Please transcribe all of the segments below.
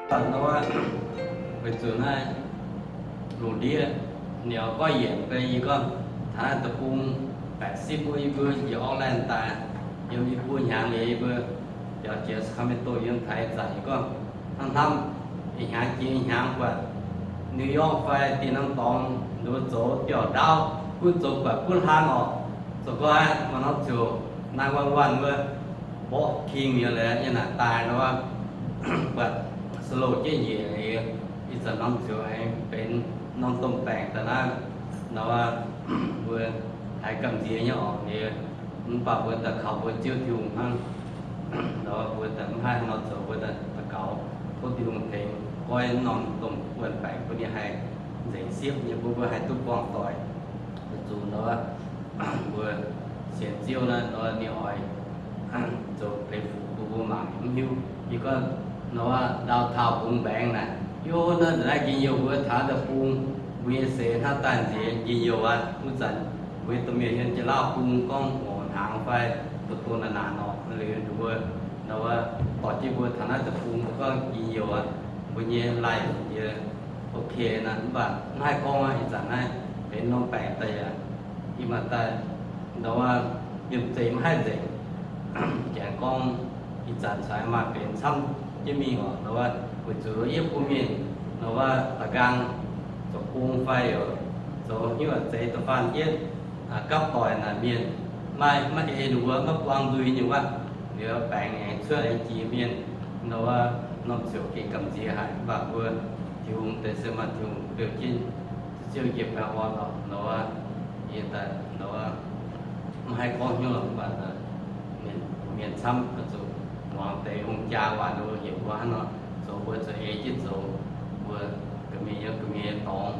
Weic zuqc naaiv lungh ndiev ninh oix gorngv yienc fai yie gorngv taux naaiv deic-bung baeqc sipv wuov, yie mbuo njiec Auckland daaih, yiem i buo hnyangx liuz yie mbuo biaux jiex Sacramento yiem taux ih zanc yie gorngv hnamv hnamv, ih hnyangx jiex ih hnyangx buatc New York fai Dinh Norm Dorngx nduov zoux biauv-ndaauv gunv zoux buatc gunv hlang oc. Zoux gau aqv, maaih norm ziouc nine one one wuov mborqv king mi'aqv, yie naaic daaih nor, buatc slow jienv njiec, ih zanc norm ziouc aengx benx norm domh baengc daaih naaiv nor, mbuo haiz gamh nziex nyei oc. Mv baac mbuo daaih kaux mbuo Ziouv Tin-Hungh hnangv. Nor mbuo daaih mv haih haaix nor zoux, mbuo daaih daux gaux tov Tin-Hungh tengx goiv norm domh wuonh baengc bun ninh haih nzengc siepv nyei, bun mbuo haih duqv buangh doic. Weic zuqc nor, mbuo sienx Ziouv naaiv nor, ninh oix zoux leiz-fungx bun mbuo mangc mv hiuv. Yie gorngv nor, downtown bung mbaengx naaic, yie naaiv nza'naaiv njien-youh, mbuo taux deic-bung, mbuo nyei seix hnangv daaih nziex njien-youh aqv. Wuov zanc mbuo domh mienh yiem jiex Laauv bung gorngv ngorc hnaangx fai doqc doqc naanc naanc nor, liuz mbuo nor, dorh jienv mbuo taux naaiv deic-bung mbuo gorngv njien-youh aqv. Mbuo nyei life jiex ok naaic, mv baac mv haih gorngv aqv. Ih zanc naaiv benx norm baengc daaih yaac, yie maaih daaih nor, yiem zeiz mv haih nzengc. Janx gorngv ih zanc caux maaih benx camv jienv mingh oc. Nor, weic zuqc yie bun mienh nor, da'nqaang zoux gong fai yaac zoux hnyouv zeix da'faanh jienv gapv doic naaic mienh, maaih maiv ei ninh mbuo, maiv buang nzuih nyei wuov, liuz baengc aengx cuotv aengx jiex mienh nor, norm ziouc gengh gamh nziex haic. Mv baac mbuo Tin-Hungh deix se maaih Tin-Hungh beu jienv, Ziouv njiec baengh orn oc. Nor, yie daaih nor, mv haih gorngv hnyouv lorqc, mv baac mienh, mienh camv oix zuqc muangx deix hungh jaa waac nor, heuc mbuo hnangv nor zoux, mbuo zuqc ei jienv zoux. Mbuo ga'mingh yiem ga'mingh nyei dorngx,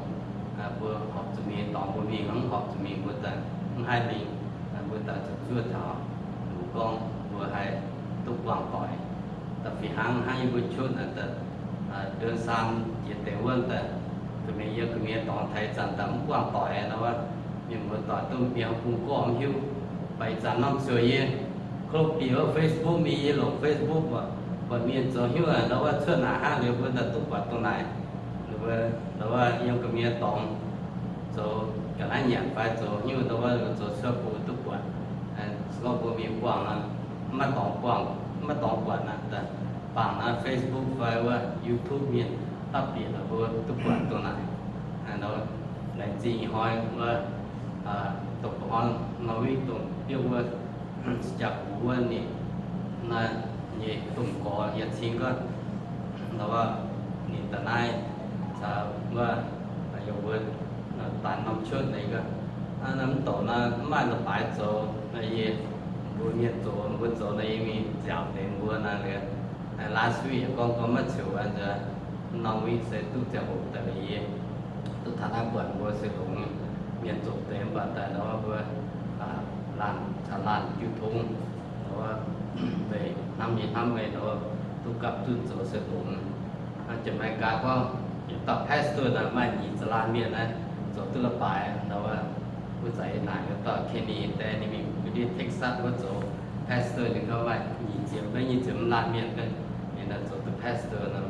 mbuo horpc zuqc mingh nyei dorngx mbuo mingh, mv horpc zuqc mingh mbuo daaih mv haih mingh. Mbuo daaih zuqc zuov taux longc gorngv mbuo haih duqv buangh doic. Da'fih hnangv hnangv yie mbuo cuotv naaic, da'ndon saam jiex deix wuov daaih, ga'mingh yiem ga'mingh nyei dorngx taux ih zanc daaih mv buangh doic nor, mienh muoz doic duqv mingh bung gorngv mv hiuv. Mv baac ih zanc norm ziouc yie kouv bieqc wuov Facebook mingh, yie longc Facebook buatc, buatc mienh zoux hnyouv nor, cuotv naaic hnangv liuz mbuo daaih duqv buatc dongh naaic. Nor, yiem ga'mingh nyei dorngx zoux ga'naaiv nyanc fai zoux hnyouv nor, zoux cuotv bung duqv buatc. Se gorngv mbuo mingh buangh nor, maiv dorngx buangh, maiv dorngx buatc naaic, bangc naaiv Facebook fai wuov YouTube mienh dapv bieqc mbuo duqv buatc dongh naaic. Nor, laengz zingh ih hnoi wuov, dongh hnoi nor, win dongh biouv wuov, jaa-gux wuov ninh, naaiv nyei domh gorx yietc cing gorngv, nor, ninh da'naaiv caux wuov, yaac mbuo daanh norm cuotv naaiv gorngv, mv douc naaiv mv maaih la'baaix zoux, yie, mbuo mienh zoux, mbuo zoux naaiv yie mingh nziaauc deix mbuo naaiv liuz, last week yaac gorngv gorngv maiv ziouc nzuonx, norm week se duqv ziangh hoc daaih liuz yie duqv taux naaiv buatc mbuo se longx mienh zoqc deix mv baac daaih nor mbuo laanh caux laanh jiu tong, nor, meih hnamv nyei hnamv, meih nor duqv gapv zunv zoux se longx. Janx-Meigaa gorngv yietc dauh pastor naaic maaih nyic ziepc laanh mienh naaiv zoux duqv la'baaix nor. Wuov zanc yie naaic yietc dauh Kenny deix, ninh mingh Texas wuov zoux pastor, ninh gorngv maaih nyic ziepc, maiv nyic ziepc laanh mienh, ninh naaic zoux duqv pastor nor.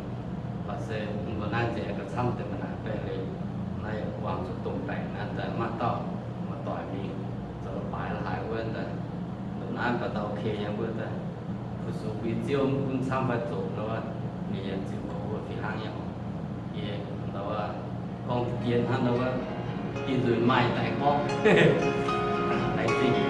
Baac se mbuo naaiv nzengc ga'camv deix mv naaic, beiv liuz naaiv yaac wangc zuqc domh baengc naaiv daaih maiv dauh muoz-doic mingh zoux la'baaix la'haaix wuov daaih, ndongc naaiv baac da'okei nyei mbuo daaih fu-sux bun Ziouv, mv gunv camv fai zoqc nor, ninh yaac ziux gorx mbuo fih hnangv nyei. Yie nor, gorngv jien hnangv nor, dinh nzunc maaih daaih gorngv, laengz zingh.